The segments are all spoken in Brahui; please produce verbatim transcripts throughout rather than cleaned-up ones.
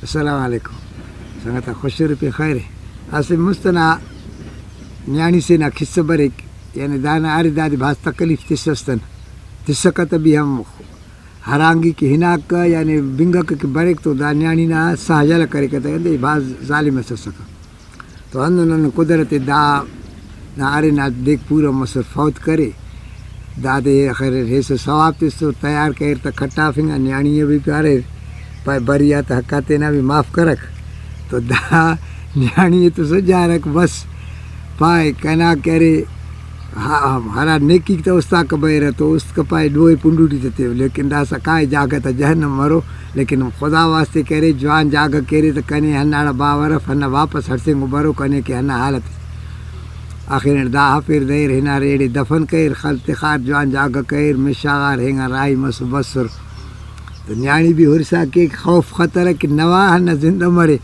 السلام علیکم۔ سنگت آک خوش ارے، پین خیر ءِ۔ اسہ مست ئنا نیاڑی سے نا قصہ بریک، یعنی دانا ارے دادے بھاز تکلیف تسس تن، تسکہ تہ بھی ہم ہرانگی کہ ہناکہ یعنی بنگکہ کہ بریک تو دا نیاڑی نا ساہ یلہ کریکہ تہ، انتئے بھاز ظالم ئس اسکہ۔ تو ہندن نن قدرت دا نا ارے نا دیک پورو مسر، فوت کرے۔ دادے آخر ہیسو ثواب تسر، تیار کریر تہ کھٹافنگ آ، نیاڑی ءِ بھی پاریر، پائے بری آ تہ حقا تینا بھی معاف کرک۔ تو دا نیاڑی ءِ تو سجارک بس پائے کنا کہ ارے ہا-، ہرا نیکیک تہ استاکہ بریرہ تو است کہ پائے ڈوئے پنڈوٹی تہ تیو، لیکن داسہ کائے جاگہ تہ جہنم مرو۔ لیکن خدا واسطے کہ ارے جوان جاگہ کہ ارے تہ کنے ہنداڑا باور اف، ہندا واپس ہڑسینگو برو کنے کہ ہندا حالت۔ آخر اٹ دا ہفیر دیر ہنار ایڑے دفن کریر، خل تخار، جوان جاگہ کریر، مشاغار، ہنگا راہی مسر بسر۔ تو نیاڑی بھی ہرسا کیک، خوف خطرہ کہ نوا ہندا زندہ مرے۔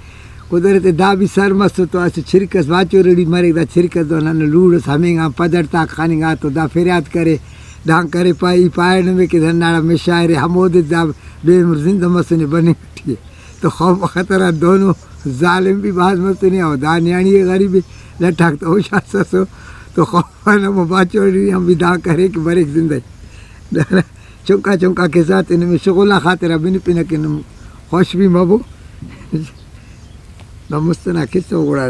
قدرت دا بھی سر مسر تو اسہ چھرک اس باچو ریڑی مریک، دا چھرک اس دو نن لوڑ اس ہمینگان پدڑ تاک خننگا تو دا فریاد کرے، دانگ کرے پائے ای پائے نمے کہ ہنداڑا مشاعرے ہمودے دا بے عمر زندہ مسنے بننگ ٹی ءِ۔ تو خوف و خطر آ دونو ظالم بھی بھاز مسنے، او دا نیاڑی ءِ غریب ءِ لٹ آک تو ہوشاس ئسو۔ تو خوف آن ہمو باچوڑی ہم بھی دا کرے کہ بریک زندہ ءِ۔ دانا چنکا چنکا کسہ تے نمے شغل نا خاطر آ بنپنہ کہ نم خوش بھی مبو۔ دا مست ئنا کسہ ءُ گڑا